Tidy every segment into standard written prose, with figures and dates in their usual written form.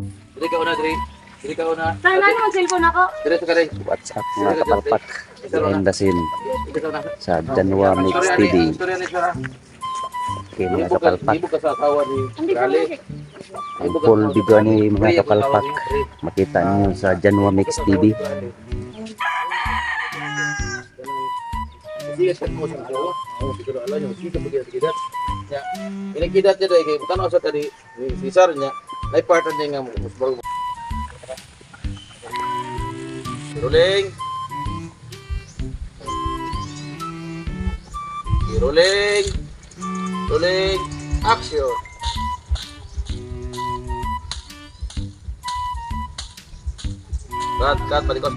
Dili ka una diri. Dili ka una. Sana naman cellphone ako. Diri sa kare. What's up, mga kapalpak? Behind the scene Dili ka una. sa Janwa Mix TV. Istorya ni siya. Okay, mga kapalpak. Ibo ka sa asawa ni Hindi ko Rale. Ang full video ni mga kapalpak, makita niyo sa Janwa Mix TV. Sige sa ko sa asawa. Oh, siguro alam niyo, sige pag kidat. Ya. Inikidat niya dai kay tanaw sa kani si Sar niya. Nay partner niya nga mas bago. Rolling. Rolling. Rolling. Action. Cut, cut, balik ko.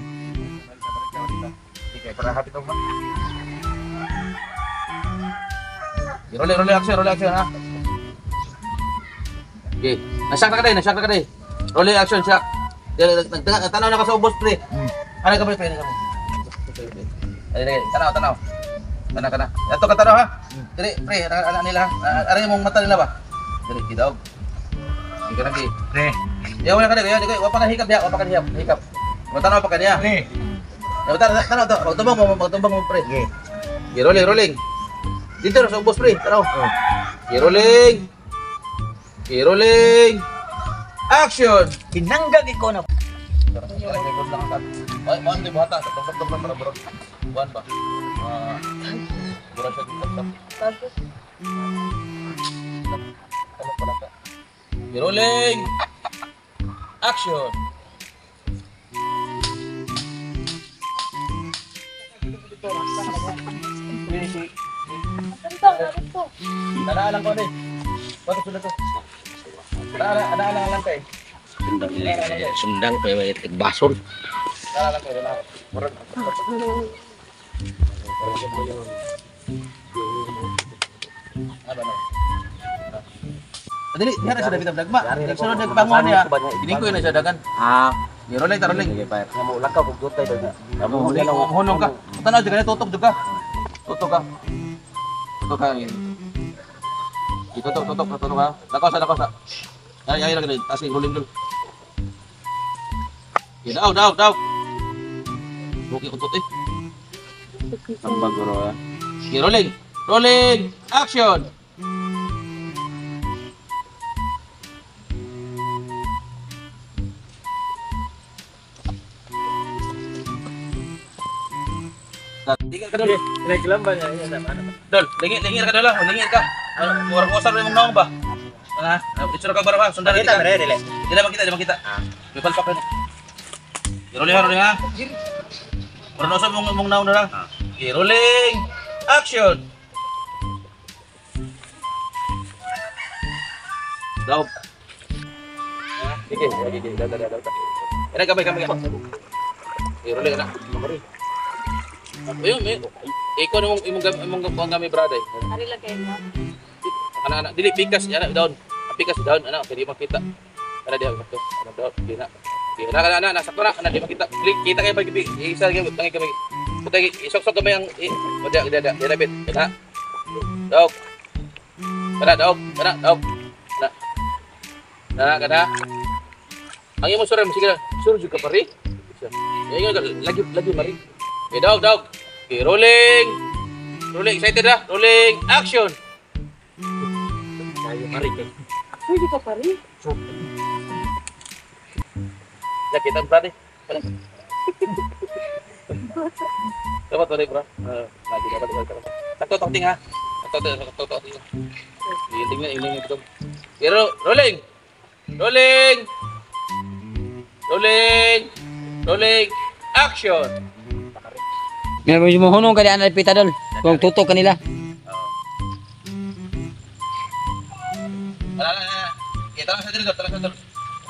Okay, para happy tong ba? Rolling, rolling action ha. Okay. Nasyak na ka day, nasyak na ka day. Rolling action, syak. Nagtanaw na ka sa ubos, pre. Ano ka, pre? Pre, ano ka, pre? Ano ka, tanaw, tanaw. Tanaw ka na. Ato ka tanaw ha. Dili, pre, ano nila ha. Aray mong mata nila ba? Dili, gidaog. Hindi ka nagi. Pre. Ya, wala ka na, kaya, wa pa ka hikap diya, wa pa ka hikap, hikap. Matanaw pa ka niya. Pre. Ya, tanaw, tanaw, tanaw. Magtumbang mo, pre. Okay. Okay, rolling, rolling. Dito sa ubos, pre. Tanaw. Okay, rolling. Okay, rolling. Action! Tinanggag ikaw na. Ay, mo ang buhata. Tugtog para bro. Buwan ba? Ah. Bura siya tugtog. Ano pala ka? Okay, rolling. Action. Tara lang ko ni. Bakit sulat to? Tara, ana lang kay. Sundang pa may basol. Tara lang kay, tara. Murag. Ano na? Dili, diha na siya David dagma. Nagsunod nagbangon niya. Ini ko na siya dagan. Ah, Di rolling, ta rolling. sige pa. Nga mo lakaw kog dutay daw. Hunong ka. Tanaw jud ka, tutok jud ka. Tutok ka. Tutok ka. Itutok, tutok, tutok ka. Lakaw sa, lakaw sa. Ay, ay, lang tas rolling dul. Okay, daw, daw, daw. Okay, utot eh. Tambag bro ha. Okay, rolling. Rolling. Action. Tinggal ka dol. Dol, lingit, lingit ka dol ah. Lingit ka. Murag usar mo imong naong ba? Ha? Itsura ka bara ba? Sundan Kita ka. mere dili. Di na makita, di makita. May palpak na. Rolling ha, rolling ha. Murag usar mong imong naong na. Okay, rolling. Action. Daw. Sige, sige, sige. Daw, daw, daw, daw. Ano kamay, kamay, kamay. Okay, rolling na. Ayun, may. Ikaw na imong imong imong imong gamay brother. Ari lang kayo mo. Ana ana dili pikas ana down. Ang pikas down ana kay di makita. Ana diha sakto. Ana down di na. Di na ana ana sakto na ana di makita. Dili kita kay pag isa kay tangi kami. Putay isok-sok kami ang dia dia dia dia bit. Ana. Dog. Ana dog. Ana dog. Ana. Ana kana. Ang imong sura sige na. Sure jud ka pare. Ingon ka lagi lagi mari. Okay, dog dog. Okay, rolling. Rolling, excited na. Rolling, action. Kayo mari kay. Pwede ka pa rin. Ya, kita berarti. Dapat balik, bro. Lagi dapat balik. Sakto tok ting ha. Sakto sakto tok ting. Iling iling ito. Pero rolling. Rolling. Rolling. Rolling. Action. Nga mo hunong ka di ana pita dol. Kung tutok kanila. Ala ala ala. Kita lang sa dito, tara sa dito.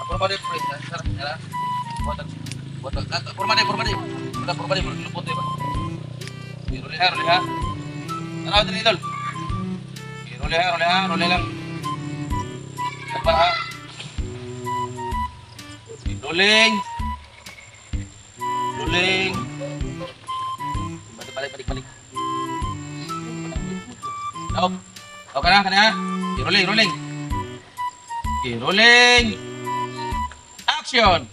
Purma di, pre. Tara, tara. Buat buat purma di, purma di. Udah purma di, lupot di ba. Rolling ha, rolling ha. Tara dito, idol. Rolling ha, rolling ha, rolling lang. Takpan ha. Rolling. Rolling. Balik, balik, balik, balik. Daog. Okay na, kana. Okay, rolling, rolling. Okay, rolling. Action!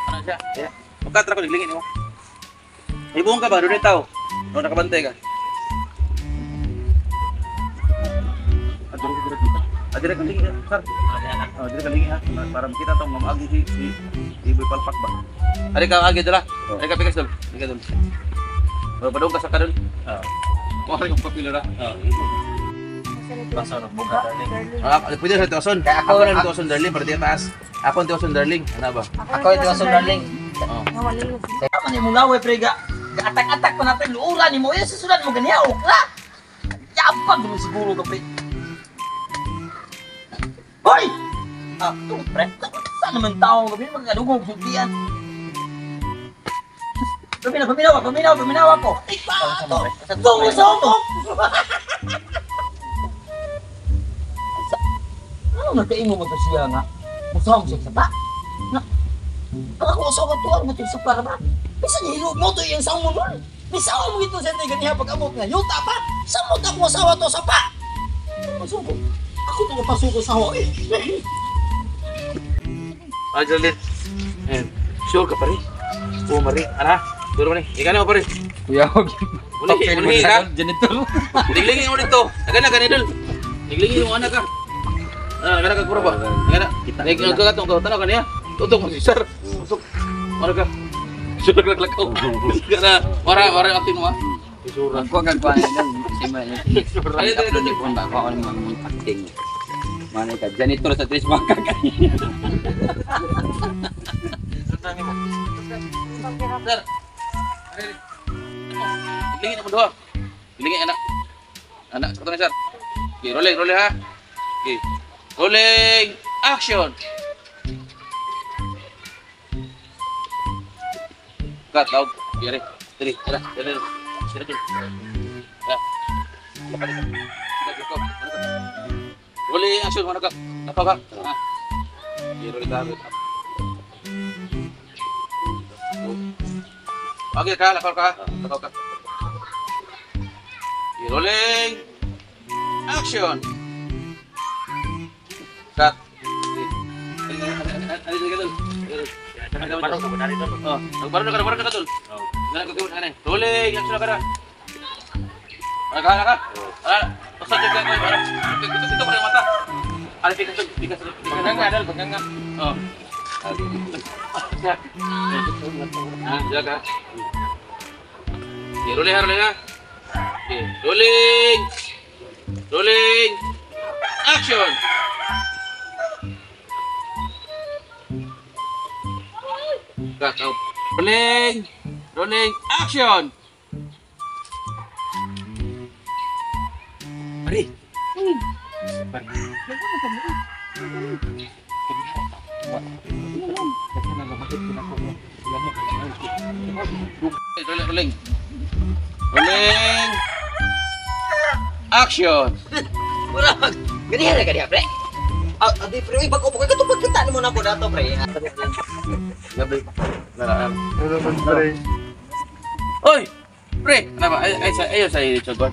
Ano siya? Yeah. Magkatra ko, naglingin mo. Ibong ka ba? Doon yung tao. No, nakabantay ka. Adire ka lingi, sir. Oh, dire ka lingi ha. Para makita tong mamaagi si Boy Palpak ba. Ari ka agi dala. Ari ka pikas dol. Ari ka dol. Oh, padung ka sa kadol. Oo. Mo ari kong papilo ra. Oo. Ah, pwede sa tiwason. Ako na tiwason darling para di taas. Ako ang tiwason darling. Ano ba? Ako ang tiwason darling. Oo. Tama ni mong laway pre ga. Atak-atak pa natin luura ni mo. Iya susulan mo ganiya okra. Yabag mo siguro ka pre. Hoy! Ah, to pre. Saan naman tao gabi magadugog sultian. Paminaw, paminaw, paminaw, paminaw ako. Tungo sa ako. Ano nagkaingo mo to siya nga? Musahong siya sa ba? Na, ang ako usaw ka tuwan mo ito sa para ba? Bisan hilog mo to iyang saong mo nun. Bisaw mo ito sa ito ganiha pag-amot nga. Yuta pa! Samot ako asawa to sa pa! Masuko. Ako to mapasuko sa ho eh. Ah, Geraldine. Ayan. Sure ka pare. Oo, mari. Ana, duro ni. Ikaw na pare. Kuya, huwag. Uli, uli ka. Janitor. Liglingin mo dito. Nagana ka ni Dol. Liglingin mo anak ka. Ah, nagana ka puro ba? Nagana. Nagana ka tong tanaw ka niya. Tutok mo si sir. Tutok. Mara ka. Sure ka lakaw. Kana, wara wara acting mo ah. Isura. Ako ang kuan si man. Ay, Upload ni phone ba ako ang mga acting. Manay ka janitor sa Tres Bangka ka. Sir. Liglingin mo duha. Liglingin anak. Anak, sakto na sir. Okay, rolling, rolling ha. Okay. Rolling. Action. Cut, tawag. Yari. Dali, tara, dali. Dali, dali. Tara. Rolling action, mana ka? Nakaw ka? Ha. Okay, rolling ka. Okay ka, lakaw ka. Lakaw ka. Okay, rolling. Action. Cut. Rolling, action ka na. Ka, ka. Basta ka ka. Ito ko mata. Ano pikas pikas. Baganga dal, baganga. Oh. Ah, jaga. Okay, rolling, rolling ha. Okay, rolling. Rolling. Action. Cut out. Rolling. Rolling. Action. Mari. Rolling, rolling. Rolling. Action. Wala mag ganiha na ganiha pre. Ah, di pre, uy, bag-o ka katong pagkita nimo nako dato pre. Gabi. Oy! Pre, ano ba? Ay, ay, ayo sa iyo, Chogwan.